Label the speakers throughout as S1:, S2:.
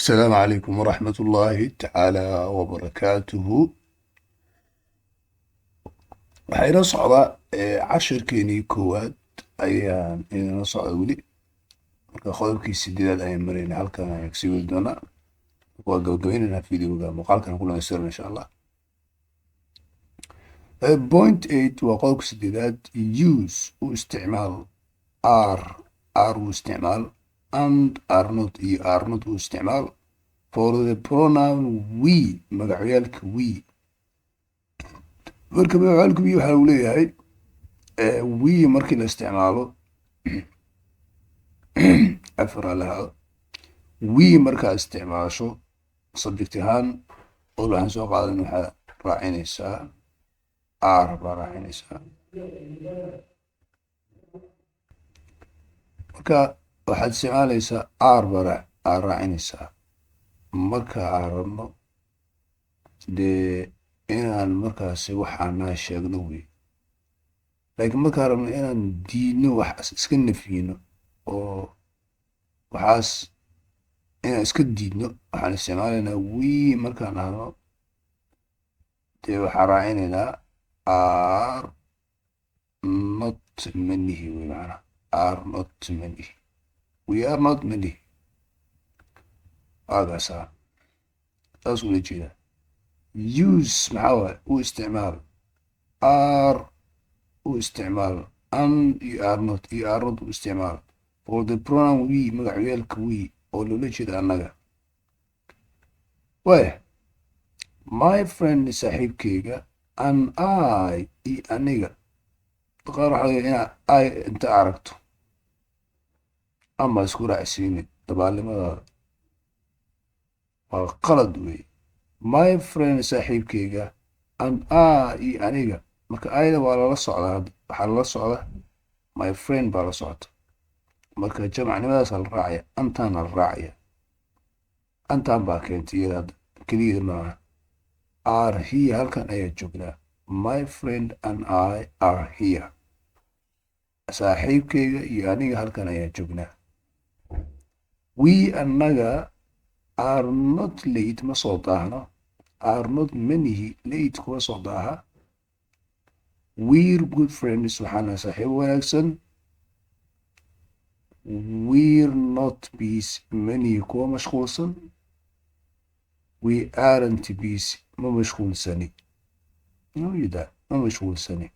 S1: Asalaamu calaykum waraxmat ullaahi tacaala wabarakaatuhu. Waxaa inoo socdaa cashirkeenii koowaad ayaan inoo socda weli. Marka qodobkii sideedaad ayaan maraynaa, halkan ayaan kasii wadi doonaa. Waa gabagabaynaynaa videoga, muuqaalkan ku dhamaystirna insha Allah. Point eight waa qodobka sideedaad. Use, u isticmaal, are, are u isticmaal, and are not, iyo are not u isticmaal, for the pronoun we, magacyaalka we. Marka magacyaalka we waxaa lagu leeyahay, we markii la isticmaalo, afar lahaado, we markaa isticmaasho subject ahaan oo waxaan soo qaadan, waxaa raacinaysaa are baa raacinaysaa. Marka waxaad isticmaalaysaa are baa aa raacinaysaa marka aan rabno dee inaan markaasi waxaanaa sheegno wey. Laakiin markaan rabno inaan diidno, waxaas iska nafyino oo waxaas inaan iska diidno, waxaan isticmaalaynaa we markaan dhahno dee waxaan raacinaynaa are not, manihi wey macnaha. Are not manihi, we are not manihi waagaasaa, saas ula jeedaa. Use maxaa waaye? U isticmaal are, u isticmaal and iyo are not, iyo are not u isticmaal, for the pronoun we, magacyaalka we oo loola jeeda annaga. Waaya, my friend, saaxiibkeyga, and I, iyo aniga. Qaar waxaa laga inaa I inta aragto ama isku raacsiinin dabaalnimadaada, waa qalad wey. My friend, saaxiibkeyga, and I, iyo aniga. Marka ayada waa lala socdaa hadda, waxaa lala socda my friend baa la socota. Marka jamacnimadaasa la raacaya, antaana la raacaya, antaan baa keentay iyada hadda keligeeda maaha. Are here, halkan ayaa joognaa. My friend and I are here, saaxiibkeyga iyo aniga halkan ayaa joognaa. We, annaga, are not late, ma soo daahno. Are not, manihi, late, kuwa soo daaha. We're good friends, waxaana saaxiibo wanaagsan. We're not busy, manihi kuwa mashquulsan. We aren't busy, ma mashquulsani muyida, ma mashquulsani.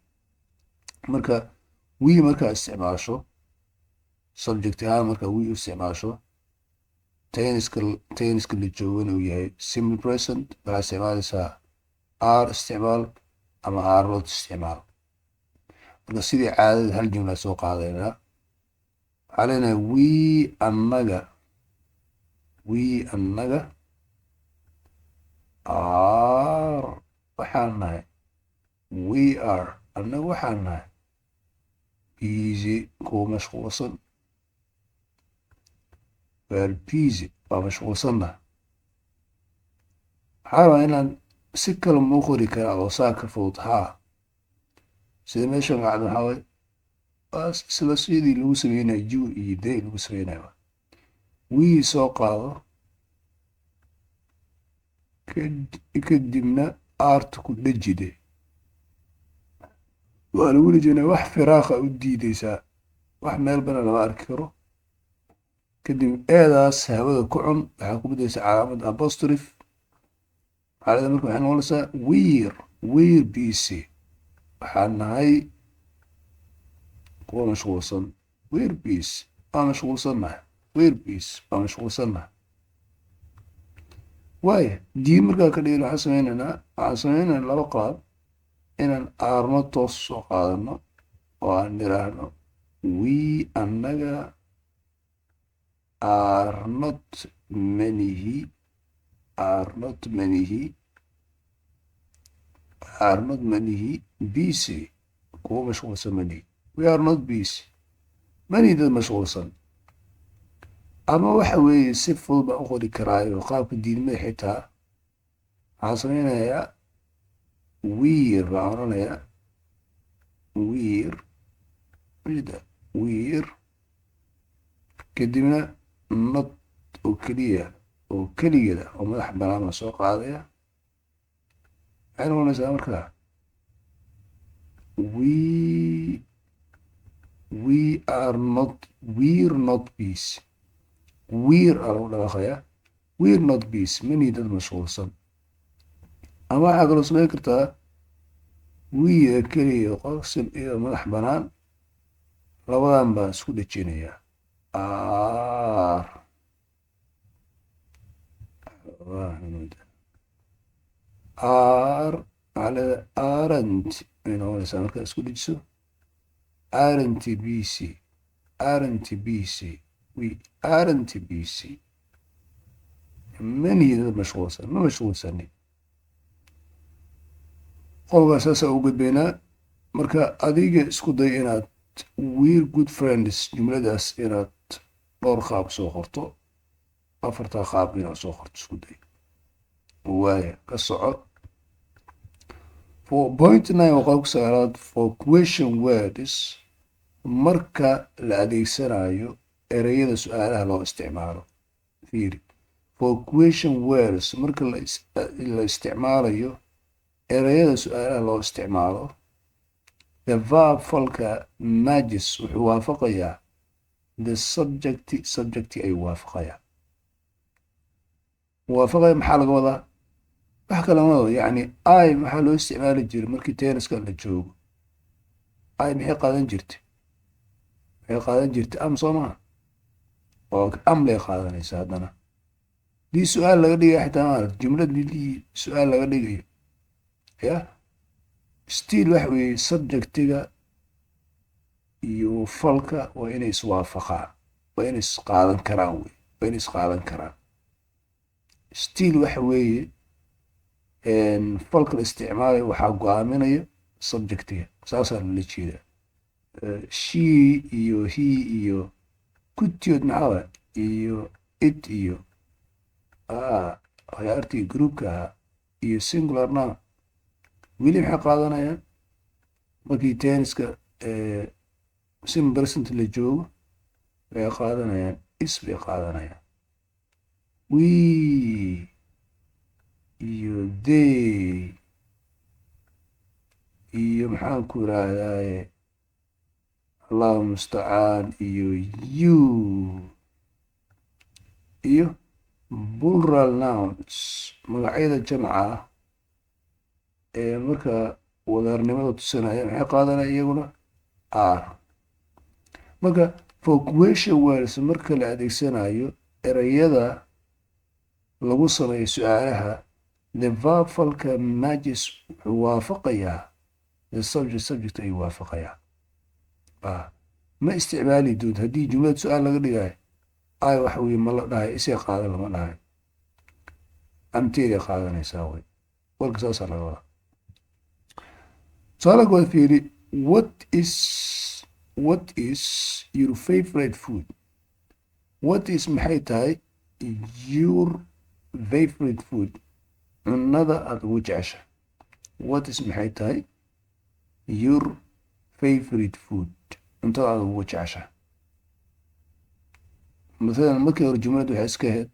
S1: Marka we markaa isticmaasho subject ahaan, marka we u isticmaasho, tenseka, tenseka la joogana uu yahay simple present, waxaa isticmaalaysaa are isticmaal ama are not isticmaal. Marka sidii caadada hal jumla soo qaadaynaa. Waxaa leenahay we, annaga, we, annaga, are, waxaan nahay, we are, annaga waxaan nahay, busy, kuwa mashquulsan. We are busy, waa mashquulsannahay. Waxaa rabaa inaan si kale muu qori karaa oo saa ka fudud? Haa, sida meeshan qacda waxaa waye, waa isla sidii lagu sameynayo you iyo they lagu sameynayo. We soo qaado, kadibna areta ku dhejide. Waa lagu dhejinaa, wax firaaqa u diideysaa, wax meel bana lama arki karo. Kadib eedaas hawada ku cun, waxaa ku bedeysaa calaamad apostrophe. Xaalada marka waxay noqonaysaa we're, we're busy, waxaan nahay kuwa mashquulsan. We're busy, waa mashquulsannahay. We're busy, waa mashquulsannahay. Waaya, dii markaa ka dhigin, waxaan sameynaynaa laba qaab: inaan are not toos soo qaadano oo aan niraahno we, annaga, are not manihi, are not manihi, are not manihi, busy, kuwa mashquulsan manihi. We are not busy, manihi dad mashquulsan. Ama waxa weeye si fudud baan u qori karaayo qaabka diidmada xitaa. Waxaan sameynayaa we're baan oranayaa, we're ida we're, kadibna not oo keliya. Oo keligeeda oo madax banaan baan soo qaadaya. Maxay noqonaysaa markaa? We are not, we're not busy. We're aa lagu dhawaaqayaa. We're not busy, mani dad mashquulsan. Ama waxaa kaloo samayn kartaa we keliya qosim iyo madax banaan, labadan baan isku dhejinayaa. Are, are waxaa leedahay, aren't ay noqonaysaa markaa isku dhejiso. Aren't busy, aren't busy. We aren't busy, mani dad mashquulsan, ma mashquulsanin. Qolkaa saasaa u gudbaynaa. Marka adiga isku day inaad "we're good friends" jumladaas inaad dhowr qaab soo qorto, afartaa qaab inaad soo qorto isku day. Waaya, ka soco. 4.9 waa qodobka sagaalaad. For question words, marka la adeegsanayo ereyada su-aalaha loo isticmaalo. Fiiri, for question words, marka la isticmaalayo ereyada su-aalaha loo isticmaalo, the verb, falka, matches, wuxuu waafaqayaa, the subject, subject ayuu waafaqayaa. Waafaqaya maxaa laga wadaa? Wax kale ma wado. Yacni I maxaa loo isticmaali jiray markii tense-ka la joogo? I maxay qaadan jirtay? Maxay qaadan jirtay? Am, soo maha? Oo am lay qaadanaysa. Haddana dii su-aal laga dhigaya xitaa, maarata, jumlad dii su-aal laga dhigayo ya still waxa weeye subjectiga iyo falka waa inay iswaafaqaan, waa inay isqaadan karaan wey, waa inay isqaadan karaan. Still waxa weeye falka la isticmaalayo waxaa go-aaminaya subjectiga, saasaa lala jeedaa. She iyo he iyo kutiyood maxaa waay iyo it iyo khiyaartii groupka ahaa iyo singular noun weli maxay qaadanayaan markii tense-ka simple present la joogo? Waxay qaadanayaan is bay qaadanayaan. We iyo they iyo maxaan ku iraahdaaye, Allahu mustacaan, iyo you iyo plural nouns, magacyada jamca ah ee marka wadaarnimada tusinaya, maxay qaadanaya iyaguna? Are. Marka for question words, marka la adeegsanayo ereyada lagu sameeyo su-aalaha, the verb, falka, matches, wuxuu waafaqayaa, the subject, subject ayuu waafaqayaa. Ma isticmaali doonto haddii jumlad su-aal laga dhigayo I waxa weye ma la dhahay isay qaadan, lama dhahay, am-teeday qaadanaysaa wey. Warka saasaa laga wadaa. Tusaale kood fiiri: What is your favorite food? What is, maxay tahay, your favorite food, cunada aada ugu jecesha? What is, maxay tahay, your favorite food, cuntada aada ugu jecesha? Mathalan markii hore jumladu waxay iska ahayd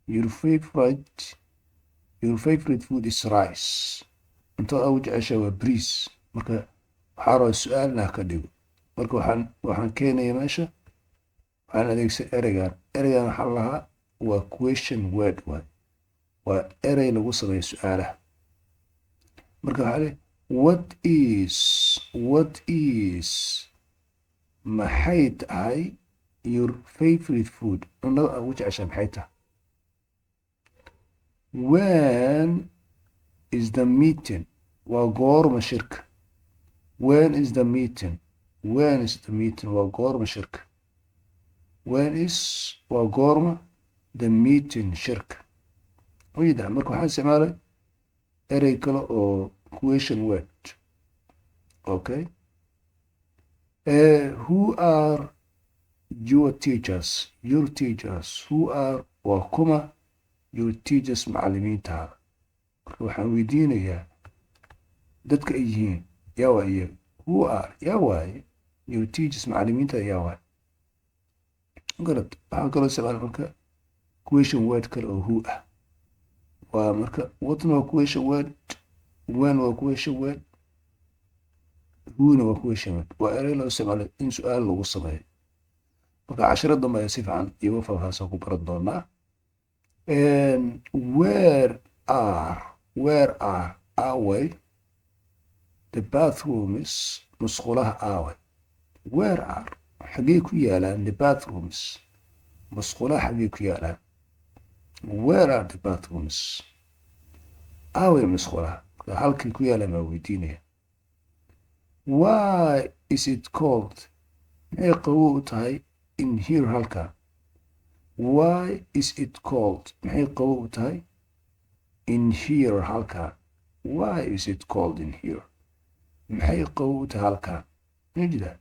S1: "Your favorite food is rice", cuntada aad ugu jecesha waa bariis. Marka waxaa rabaa su-aalna ka dhigo. Marka waxaan keenaya meesha, waxaan adeegsan ereygan. Ereygan waxaa lahaa waa question word waay, waa erey lagu sameeyo su-aalaha. Marka waxaa le what is, maxay tahay, your favorite food, cunada aad ugu jeceshaa maxay tahay? When is the meeting? Waa goorma shirka? When is the meeting? When is the meeting? Waa goorma shirka? When is, waa goorma, the meeting, shirka? Wayda marka waxaan isticmaalay erey kale oo question word. Okay, who are your teachers? Your teachers, who are, waa kuma, your teachers, macallimiintaada? Marka waxaan weydiinayaa dadka ay yihiin, yaa waa iyaga? Who are, yaa waaye, your teachers, macallimiintaada yaa waaye? Garad, waxaan kaloo isticmaalay marka Question word kale oo who ah waa. Marka whatna waa question word, when waa question word, whona waa question word. Waa erey loo isticmaalay in su-aal lagu sameeyo. Marka cashiro dambe ayaa si fiican iyago faahfaahsan ku baran doonaa. Where are, where are, away, the bathrooms, musqulaha aaway? Where are, xagee ku yaalaan, the bathrooms, musqulaha xagee ku yaalaan? Where are the bathrooms? Aaway musqulaha? Halkay ku yaalaan baa weydiinaya. Why is it cold, maxay qabow u tahay, in here, halkan? Why is it cold, maxay qabow u tahay, in here, halkan? Why is it cold in here? Maxay qabow u tahay halkan? Majida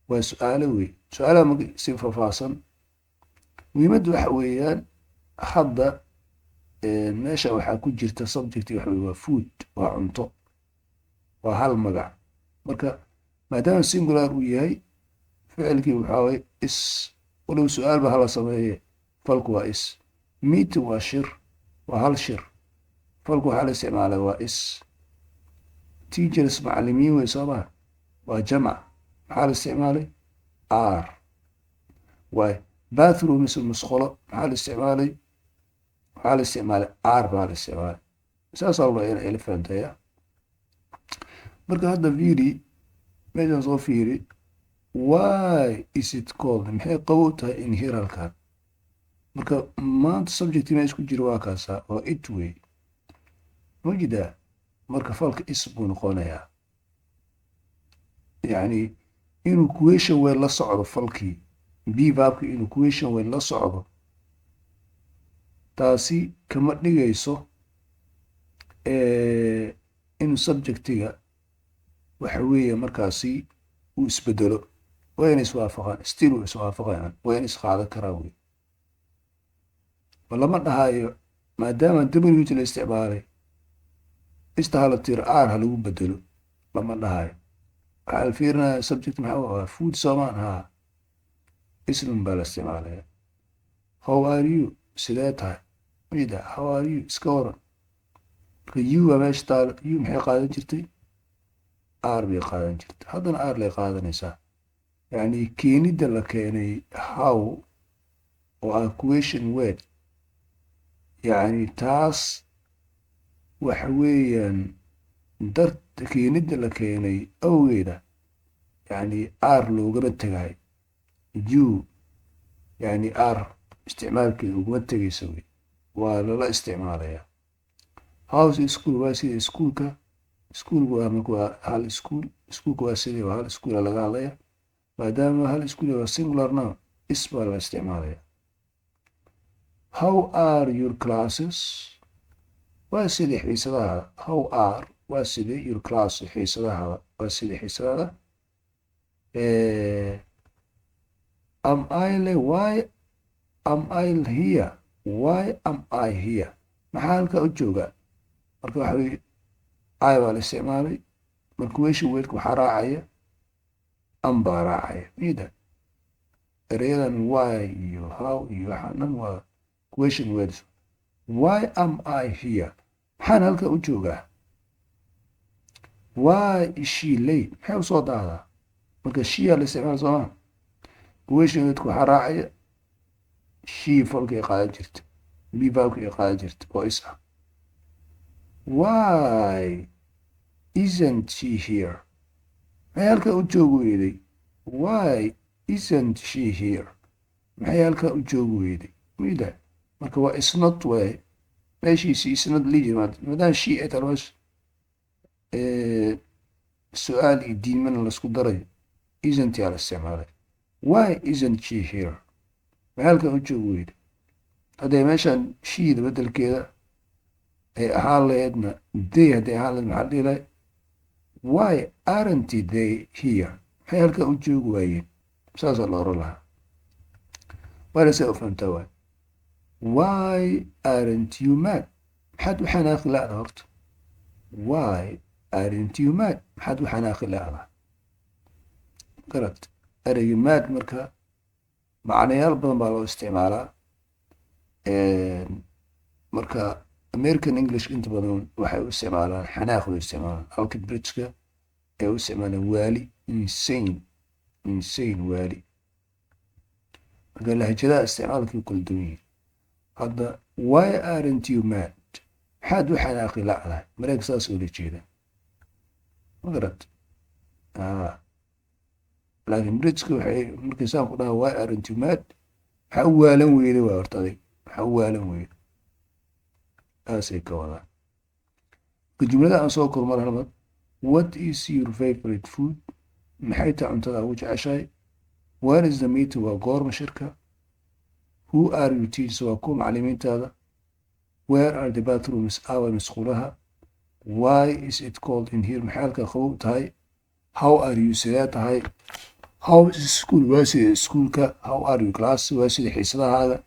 S1: waa su-aalo wey. Su-aalaha marka si faahfaahsan, muhiimaddu waxa weeyaan hadda meesha waxaa ku jirta subject, waxa wey waa food, waa cunto, waa hal magac. Marka maadaama singular uu yahay, ficilkii waxaa waye is. Walow su-aal ba hala sameeye, falku waa is. Meeting waa shir, waa hal shir, falku waxaa la isticmaalay waa is. Teachers, macalimiin wey, soo maha? Waa jamac, maxaa la isticmaalay? Are waay. Bathrooms, musqulo, maxaa la isticmaalay? Waxaa la isticmaalay are baa la isticmaalay. Saasaa la ina ila fahantaya. Marka hadda fiiri meeshan, soo fiiri. Why is it cold, maxay qabow tahay, in here, halkan? Marka maanta subject meesha ku jira waa kaasa, waa it wey, majidaa? Marka falka is buu noqonayaa. Yacni inuu question word la socdo falkii, be verbki inuu question word la socdo, taasi kama dhigayso inuu subjectiga waxa weeye markaasi uu isbedelo. Waa inay iswaafaqaan, still way iswaafaqayaan, waa in isqaadan karaan wey. Ma lama dhahayo maadaama WH la isticmaalay, ista hala tiro, are ha lagu bedelo, lama dhahayo. Waxaa la fiirinaya subject maxaa waa? Food, soomaan? Haa, is-un baa la isticmaalaya. How are you, sidee tahay? Majida, how are you, iska waran. Marka you baa meesha taalo. You maxay qaadan jirtay? Are bay qaadan jirtay. Haddana are lay qaadanaysaa. Yacni keenidda la keenay how oo ah question word, yacni taas waxa weeyaan dar keenidda la keenay awgeeda, yacni are loogama tegayo you, yacni are isticmaalkeeda uguma tegaysa wey, waa lala isticmaalayaa. How's school, waa sida iskuulka? Iskuulku waa marka waa hal iskuul. Iskuulka waa sidii? Waa hal iskuula laga hadlaya. Maadaama hal iskuul waa singular noun, is baa la isticmaalaya. How are your classes, waa sidii xiisadaha? How are, waa sidii, your class, xiisadaha, waa sidii xiisadaha? Am I le, why am I here? Why am I here? Maxaa halkaa u joogaa? Marka waxa weye I baa la isticmaalay. Marka question wordka waxaa raacaya am baa raacaya mida. Ereyadan why iyo how iyo waxaa dhan waa question words. Why am I here? Maxaan halkaa u joogaa? Why is she late? Maxay usoo daahdaa? Marka she aa la isticmaala, sooma? Question wordka waxaa raacaya she, falka ay qaadan jirta, be verbka ay qaadan jirta oo is ah. Why isn't she here? Maxay halkaa u joogi weyday? Why isn't she here? Maxay halkaa u joogi weyday? Mida marka waa is not way meeshiisi, is not lii jira. Maadaama she ay tahay meesha, su-aal iyo diidmana laisku darayo, isn't yaa la isticmaalay. Why isn't she here? Maxay halkan u joogi weyday? Hadday meeshan she-da beddelkeeda ay ahaan lahaydna, they hadday ahaan lahayd, maxaa dhihi lahay? Why aren't they here? Maxay halkan u joogi waayeen? Saasaa la oran lahaa. Waana saa u fahamtaa waay. Why aren't you mad? Maxaad u xanaaqi la'da horta? Why aren't you mad? Maxaad u xanaaqi la'da? Garad ereyga mad marka macnayaal badan baa loo isticmaalaa. Marka American English inta badan waxay u isticmaalaan xanaaq bay u isticmaalaan, halka Britishka ay u isticmaalaan waali, insane, insane, waali. Marka lahjadaha isticmaalkay kala duwan yihiin. Hadda "Why aren't you mad?" Maxaad u xanaaqi la'dahay? Mareyka saas ula jeeda, ma garat? Laakiin Britishka waxay markay saan ku dhaha "Why aren't you mad?" Maxaa u waalan weyday? Waa horta adig maxaa u waalan weyday? Saasay ka wadaan. Marka jumlada aan soo kormar halmar: What is your favorite food? Maxay tahay cuntada ugu jeceshahay? When is the meeting? Waa goorma shirka? Who are your teachers? Waa kuwa macalimiintaada? Where are the bathrooms? Awa musqulaha? Why is it cold in here? Maxay halka qabow tahay? How are you? Sidee tahay? How is school? Waa sida iskuulka? How are your class? Waa sida xiisadahaaga?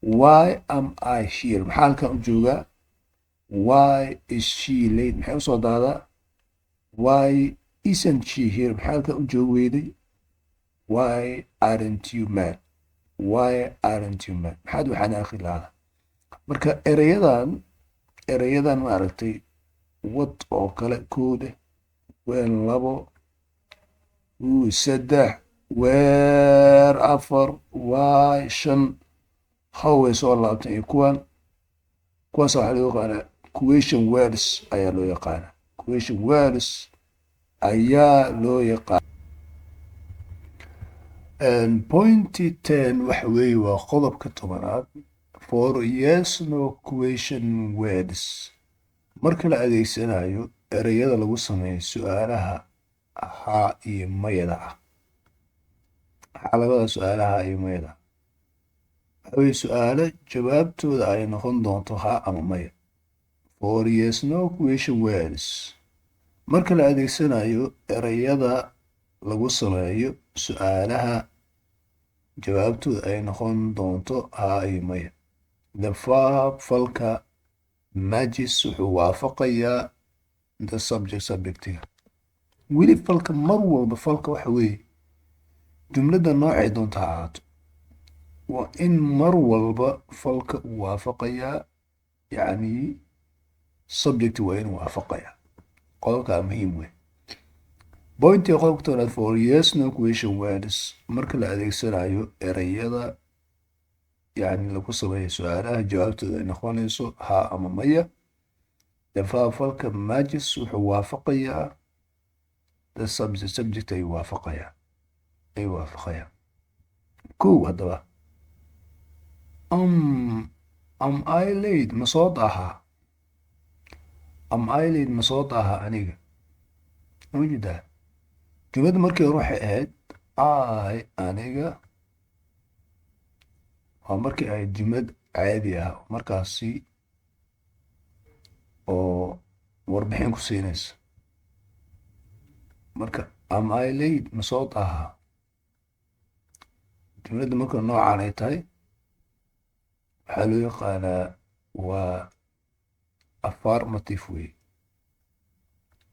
S1: Why am I here? Maxaa halkan u joogaa? Why is she late? Maxay usoo daadaa? Why isn't she here? Maxaa halkan u joog weyday? Why aren't you mad? Why aren't you mad? Maxaad u xanaaqi lahada? Marka ereyadan ma aragtay, what oo kale koode, when labo, who saddex, where afar, why shan, how way soo laabtay, iyo kuwan, kuwaas waxaa loo yaqaanaa question words ayaa loo yaqaanaa. Question words ayaa loo yaqaana. Point 10 waxa weeye, waa qodobka 10aad: for yes no question words. Marka la adeegsanayo ereyada lagu sameeyo su-aalaha haa iyo mayada ah. Maxaa laga wadaa su-aalaha iyo mayada? Waxa weye su-aalo jawaabtooda ay noqon doonto haa ama maya. For yes no question words, marka la adeegsanayo ereyada lagu sameeyo su-aalaha jawaabtooda ay noqon doonto haa iyo maya, the verb, falka, matches, wuxuu waafaqayaa, the subject, subjectiga. Weli falka, mar walba falka waxa weeye jumladda noocay doonta ha ahaato, waa in mar walba falka uu waafaqayaa, yacni subject waa inuu waafaqayaa. Qodobkaa muhiim wey. Pointiga qodobka 10aad: for yes no question words, marka la adeegsanayo ereyada yacni lagu sameeyo su-aalaha jawaabtooda ay noqonayso haa ama maya, the verb, falka, matches, wuxuu waafaqayaa, the subject, subject ayuu waafaqayaa, Kow haddaba, am I late? Ma soo daahaa? Am I late? Ma soo daahaa aniga? Ujeedaa, jumladda markii hore waxay ahayd I, aniga. Waa markii ahayd jumlad caadi ah markaasi oo warbixin ku siinaysa. Marka "Am I late?" Ma soo daahaa? Jumladda marka noocan ay tahay waxaa loo yaqaanaa waa affirmative wey.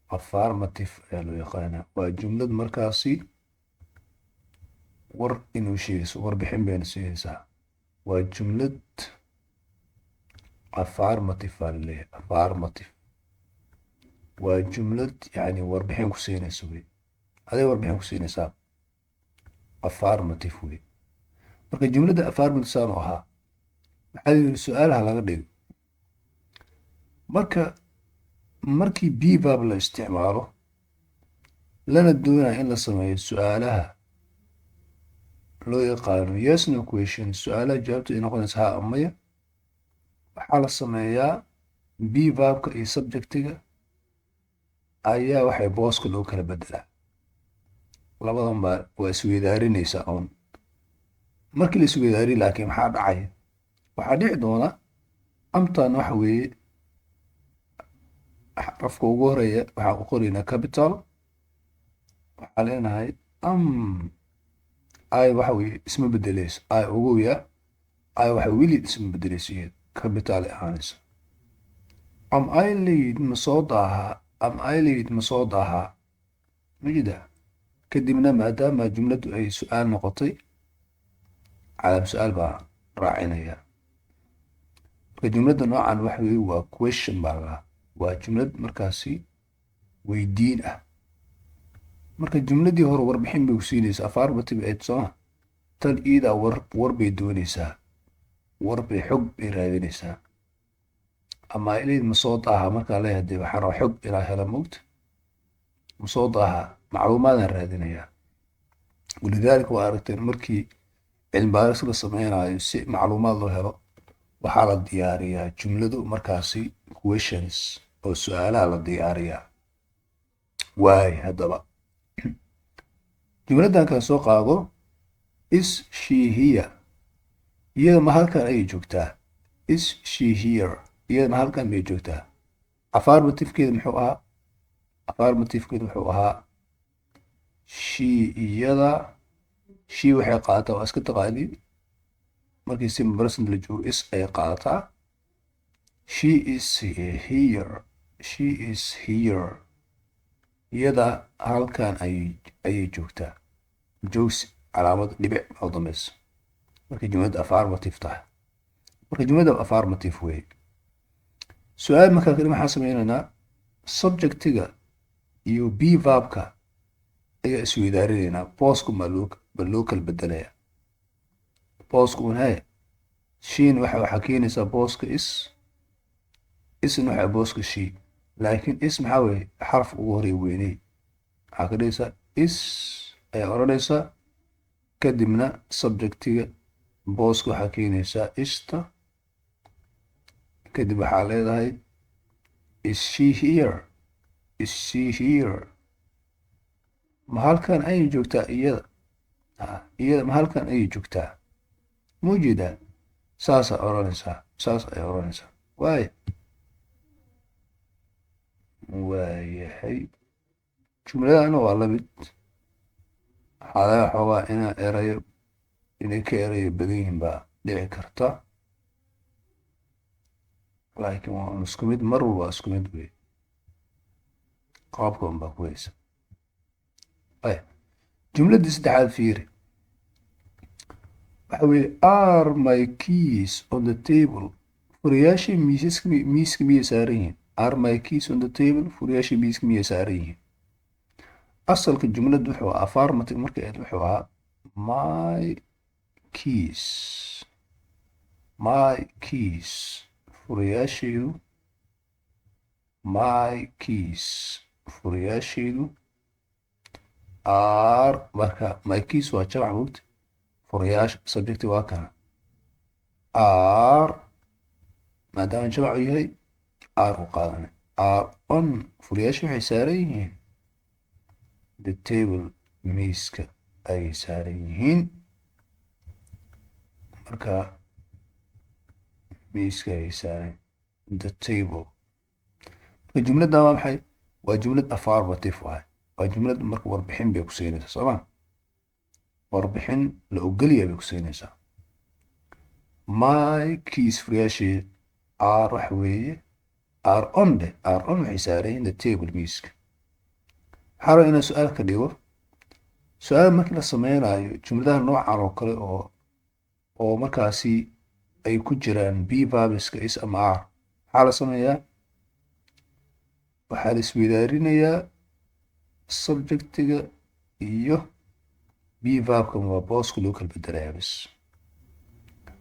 S1: Affirmative ayaa loo yaqaanaa. Waa jumlad markaasi war inuu sheegayso, warbixin bayna siinaysaa. Waa jumlad affirmative baa laleeyahay. Affirmative waa jumlad yani warbixin ku siinaysa wey, aday warbixin ku siinaysaa. Affirmative wey. Marka jumladda affirmative saan u ahaa, waxaa yiri su-aalaha laga dhigo. Marka markii be verb la isticmaalo, lana doonayo in la sameeyo su-aalaha loo yaqaano yes no question, su-aalaha jawaabta ay noqonaysa haa ama maya, waxaa la sameeyaa be verbka iyo subjectiga ayaa waxay booska loo kala bedelaa. Labadan baa waa isweydaarinaysaa oon. Markii la isweydaariyo laakiin maxaa dhacaya? Waxaa dhici doona amtan waxa weeye xarafka ugu horeeya waxaan ku qoraynaa capital. Waxaa leenahay am. I waxa weye isma bedeleyso. I ogoya, I waxa weli isma bedeleyso, iyada capital ay ahaanaysa. Am I late? Ma soo daahaa? Am I late? Ma soo daahaa? Majida. Kadibna maadaama jumladdu ay su-aal noqotay, calaam su-aal baa raacinaya. Marka jumladda noocan waxa weye waa question baa la, waa jumlad markaasi weydiin ah. Marka jumladii hore warbixin bay ku siinaysaa, affirmative aid, sooma? Tan iidaa war bay doonaysaa, war bay, xog bay raadinaysaa. Ama ilayd ma soo daaha markaa leeyahay, dee waxaan rabaa xog ilaa hela, mogta ma soo daaha, macluumaadaan raadinayaa. ولذلك waa aragteen, markii cilmi baaris la sameynayo si macluumaad loo helo, waxaa la diyaariyaa jumladu markaasi questions oo su-aalaha la diyaariyaa. Waay, haddaba jumladdan kala soo qaado: Is she here? Iyada ma halkan ayay joogtaa? Is she here? Iyada ma halkan bay joogtaa? Affirmativekeeda muxuu ahaa? Affirmativekeeda wuxuu ahaa she, iyada. She waxay qaadataa, waa iska taqaaniin, markii simple present la joogo is ayay qaadataa. She is here. She is here. Iyada halkan ayay joogtaa. Joogsi calaamad dhibic oo dambeysa markay jumladda affirmative tahay. Marka jumladda affirmative weeye. Su-aal markaa kali maxaa sameynaynaa? Subjectiga iyo be verbka ayaa isweydaarinaynaa. Boosku ma loo kala bedelaya? Boosku un haye, she-n waxaa keenaysaa booska is, isna waxaa booska she. Laakiin is maxaa weeye? Xaraf ugu horey weyney. Maxaa ka dhigaysaa? Is ayaa odhanaysaa. Kadibna subjectiga booska waxaa keenaysaa ista. Kadib waxaa leedahay: Is she here? Is she here? Ma halkan ayay joogtaa iyada? Iyada ma halkan ayay joogtaa? Ma ujeedaa? Saasaa odhanaysaa, saas ayay odhanaysaa. Waaya, waayahay, jumladana waa la mid. Waxaa laga xoogaa inaa erayo, inay ka erayo badan yihiin baa dhici karta, laakiin waa un isku mid, mar walba isku mid wey, qaabka un baa ku haysa. Aya, jumladdii saddexaad fiiri. Waxa weeye: Are my keys on the table? Furayaashii miisaska, miiska miyay saaran yihiin? Are my keys on the table? Furayaashii miiska miyay saaran yihiin? Asalka jumladdu wuxuu ahaa, affirmative markay ahayd, wuxuu ahaa my keys, my keys, furayaashaydu, my keys, furayaashaydu, are. Marka my keys waa jamac, mugta furayaasha subjecti waa kana are. Maadaama jamacu yahay, are u qaadanay. Are on, furayaasha waxay saaran yihiin, the table, miiska ayay saaran yihiin. Marka miiska ayay saaran, the table. Marka jumladdan waa maxay? Waa jumlad affirmative waay. Waa jumlad marka warbixin bay ku siinaysaa, soo ma? Warbixin la ogolya bay ku siinaysaa. My keys, furayaashii, are, waxa weeye, are on de, are on, waxay saaran yihiin, the table, miiska. Waxaa rabaa inaan su-aal ka dhigo. Su-aal markii la sameynayo jumladaha noocan oo kale oo markaasi ay ku jiraan be verbiska is ama are, maxaa la sameeyaa? Waxaa la isweydaarinayaa subjectiga iyo be verbka, waa booska loo kala bedelayaa bas.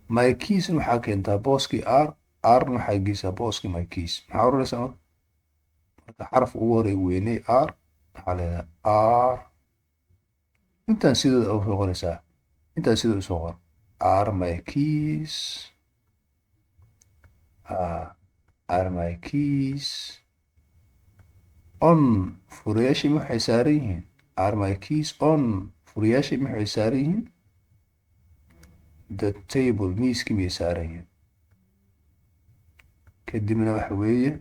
S1: My keysna waxaa keentaa booskii are, arena waxaa geysaa booskii my keys. Maxaa oranaysaa marka? Marka xaraf ugu horey weynay, are, waxaa leedahay are. Intaan sidooda usoo qoraysaa, intaan sidooda usoo qor. Are my keys, are my keys on, furayaashii ma waxay saaran yihiin? Are my keys on, furayaashii ma waxay saaran yihiin, the table, miiskii miyay saaran yihiin? Kadibna waxa weeye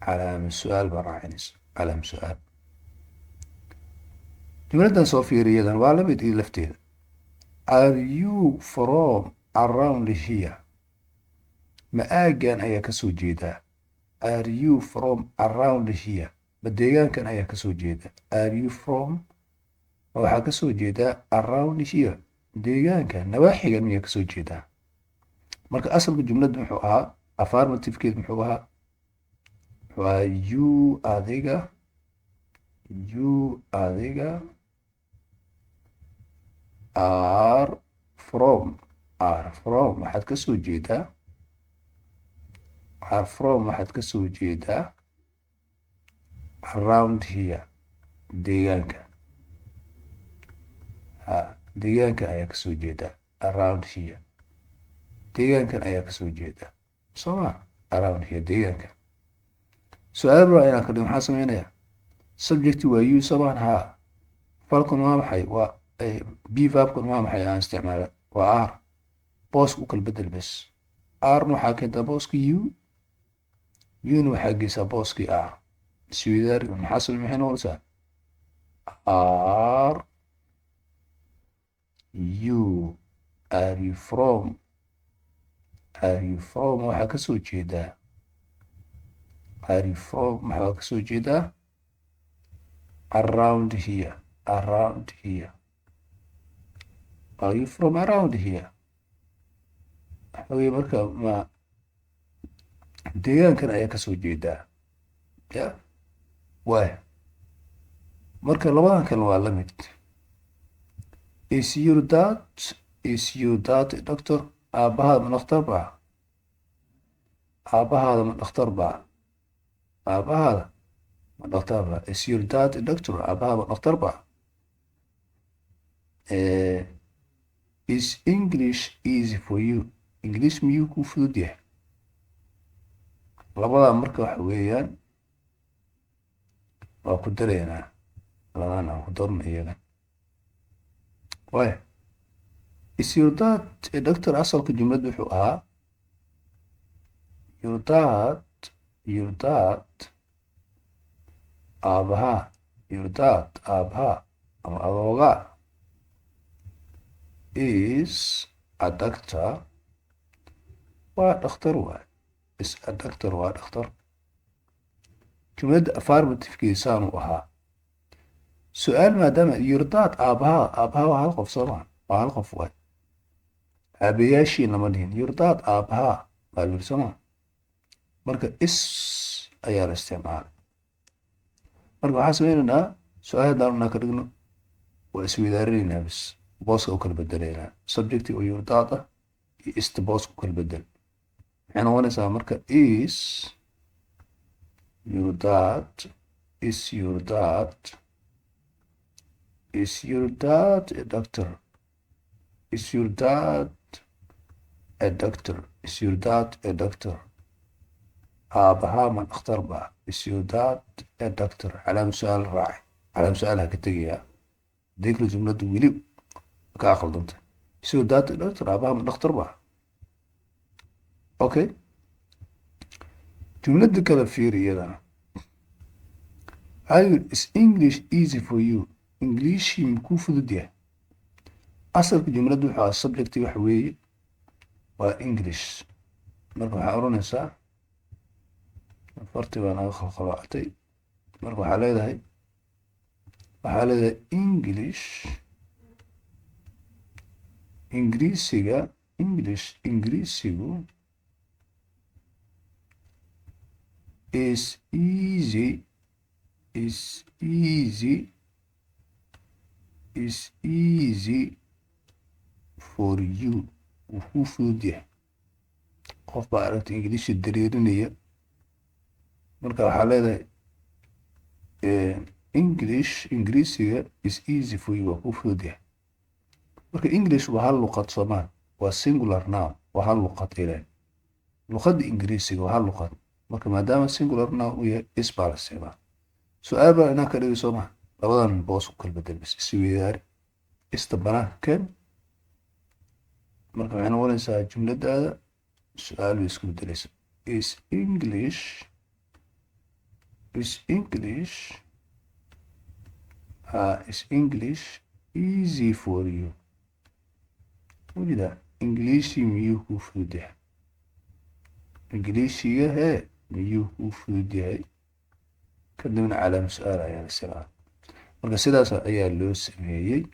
S1: calaama su-aal baa raacinaysa, calaama su-aal. Jumladdan soo fiiriyadan waa la mid iyo lafteeda. Are you from around here? Ma aaggan ayaa kasoo jeedaa? Are you from around here? Ma deegaankan ayaa kasoo jeeda? Are you from, ma waxaa kasoo jeedaa, around here, deegaanka nawaaxigan miyaa kasoo jeedaa? Marka asalka jumladda muxuu ahaa? Affirmativekeed muxuu ahaa? Muxuu ahaa? You, adiga, you, adiga, are from, are from, waxaad kasoo jeedaa, are from, waxaad kasoo jeedaa, around here, deegaanka. Ha, deegaanka ayaa kasoo jeedaa. Around here, deegaankan ayaa kasoo jeedaa, soo ma? Around here, deegaanka. Su-aal baa inaan ka dhigo. Maxaa sameynaya? Subject waa you, soo maan? Haa. Falcon waa maxay? Waa be verbkan waa maxay aan isticmaala? Waa are. Booska u kala bedel bes. Arena waxaa keentaa booska you, youna waxaa geysaa booskii are. Isweydaari. Maxaa same? Maxay noqonaysaa? Are you, are you from, are you from, waxaa kasoo jeedaa, are you from, maxaa kasoo jeedaa, around here, around here. Are you from around here? Waxa weye marka, ma deegaankan ayaa kasoo jeedaa? Ya waay. Marka labadan kale waa la mid. Is your dad, is your dad a doctor? Aabbahaada ma dhakhtar baa? Aabbahaada ma dhakhtar baa? Aabbahaada ma dhakhtar baa? Is your dad a doctor? Aabbahaada ma dhakhtar baa? Is English easy for you? English miyuu kuu fudud yahay? Labadaa marka waxa weeyaan waa ku daraynaa. Labadan aan ku darno iyagan. Waaya, is your dad a doctor? Asalka jumladda wuxuu ahaa your dad, your dad, aabahaa, your dad, aabahaa ama adoogaa, is a doctor, waa dhakhtar waay. Is a doctor, waa dhakhtar. Jumladda affirmativekeeda u ahaa. Su-aal maadaama your dad, aabahaa, aabahaa waa hal qof, soo maa? Waa hal qof waay. Aabayaashii lama dhihin. Your dad, aabahaa baa la yiri, soo maa? Marka is ayaa la isticmaalay. Marka waxaan sameynaynaa, su-aal haddaan unaa ka dhigno, waa isweydaarinaynaa bis, booska u kala bedelaynaa. Subject oo your dad ah iyo ista booska u kala bedel. Maxay noqonaysaa marka? Is your dad, is your dad, is your dad a doctor? Is your dad a doctor? Is your dad a doctor? Aabahaa ma dhakhtar ba? Is your dad a doctor? Calaam su-aal raacay. Calaam su-aal ha ka tegayaa hadii kale jumladdu weli ka aqaldanta. Is your dad a doctor? Aabahaa ma dhakhtar ba? Okay, jumladda kale fiiri iyadana. Waxaa yidhi, is English easy for you? Englishii makuu fudud yahay? Asalka jumladdu wuxuu ahaa, subject waxa weeye waa English. Marka waxaa oranaysaa, farti baa naga khalkhaloocatay. Marka waxaa leedahay English, Ingiriisiga, English, Ingiriisigu, is easy, is easy, is easy for you, wuu kuu fudud yahay. Qof baa aragta Ingiliishi dareerinaya. Marka waxaa leedahay English, Ingiriisiga, is easy for you, waa kuu fudud yahay. Marka English waa hal luqad, soomaan? Waa singular noun, waa hal luqad ileen. Luqadda Ingiriisiga waa hal luqad. Marka maadaama singular noun uu yahay, is baa la isticmaala. Su-aal baa inaa ka dhigi, soo maha? Labadan boos ku kala bedel bas, isweydaari, ista banaanka keen. Marka waxay noqonaysaa jumladaada su-aal bay isku bedelaysa. Is English, is English, is English easy for you? Wajida, Ingiliishi miyuu kuu fudud yahay? Ingiliishiga hee miyuu kuu fudud yahay? Kadibna calaama su-aal ayaa la isticmaala. Marka sidaas ayaa loo sameeyey.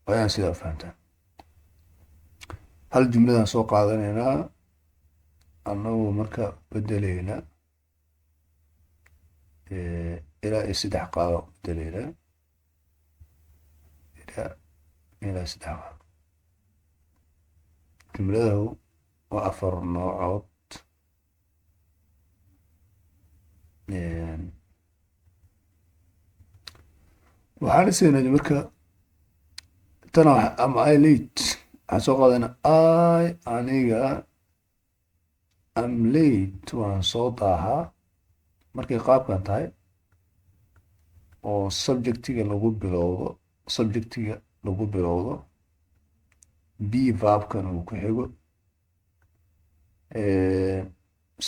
S1: Waa inaan sidaa fahamtaan. Hal jumladaan soo qaadanaynaa, annagu marka bedelayna ilaa iyo saddex qaaba bedelaynaa, ilaa saddex qaab. Jumladahu waa afar noocood. Waxaan dhisaynaa marka tana "Am I late?" Waxaan soo qaadanaa "I", aniga, "am late", waan soo daahaa. Markay qaabkan tahay oo subjectiga lagu bilowdo, be verbkan uu ku xigo,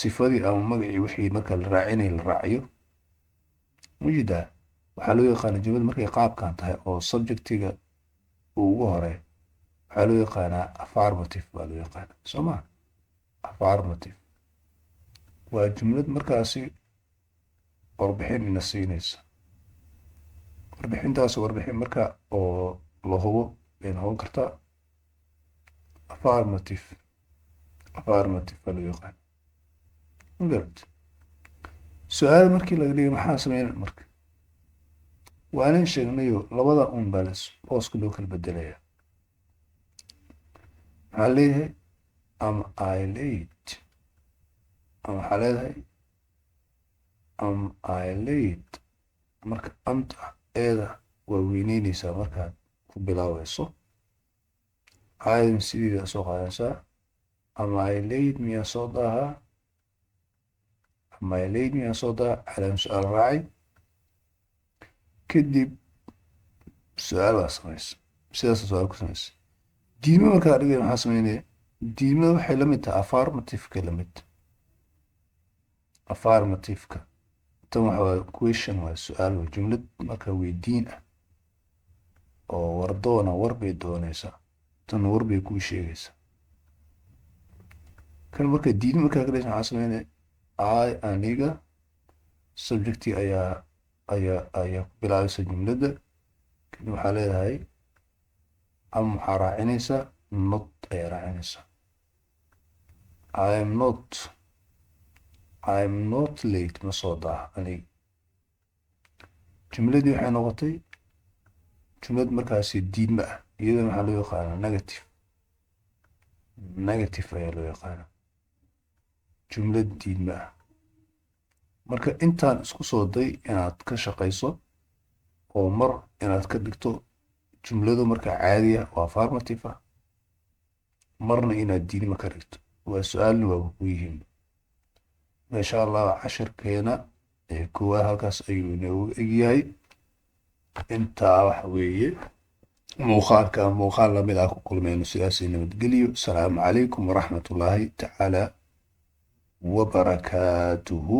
S1: sifadii ama magacii wixii marka la raacinay la raaciyo mujida, waxaa loo yaqaana jumlad markay qaabkan tahay oo subjectiga uu ugu hore, waxaa loo yaqaanaa affirmative baa loo yaqaana, soo ma? Affirmative waa jumlad markaasi warbixin ina siinaysa. Warbixintaas warbixin marka oo la hubo bay noqon kartaa. Affirmative baa loo yaqaana, magarat? Su-aal markii laga dhigay maxaa sameynay? Marka waanan sheegnayo, labada un baa booska loo kala bedelaya. Maxaa leeyahay? "Am I late?" Ama waxaa leedahay "Am I late?" Marka amta eeda waa weyneyneysaa markaad ku bilaabeyso. Caadan sideeda soo qaadanaysaa. "Am I late?" Miyaa soo daahaa? "Am I late?" Miyaa soo daaha? Calaam su-aal raaci, kadib su-aal baa samaysa, sidaasa su-aal ku samaysa. Diidmo markaa dhigay maxaa sameynaya? Diidmada waxay la mid tahay affirmative-ka, la mid affirmative-ka. Tan waxa waa question, waa su-aal, waa jumlad marka weydiin ah oo wardoona, war bay doonaysaa. Tan war bay kuu sheegaysaa. Kan marka diidmo markaa ka dhaysa maxaa sameynaya? I, aniga, subjecti ayaa ku bilaabaysa jumladda. Kadib waxaa leedahay am, waxaa raacinaysaa not ayaa raacinaysaa. I am not, I am not late, ma soo daaha aniga. Jumladii waxay noqotay jumlad markaasi diidma ah. Iyadana waxaa loo yaqaanaa negative. Negative ayaa loo yaqaanaa, jumlad diidma ah. Marka intaan isku soo day inaad ka shaqayso oo mar inaad ka dhigto jumlado marka caadi ah oo affirmative ah, marna inaad diidma ka dhigto, waa su-aalna waaba ku yihiin. Insha Allah cashirkeena ee koowaad halkaas ayuu inoogu egyahay. Intaa waxa weeye muuqaalka muuqaal lamid ah ku kulmeyno, sidaasay nabadgeliyo. Asalaamu calaykum waraxmatullaahi tacaala wabarakaatuhu.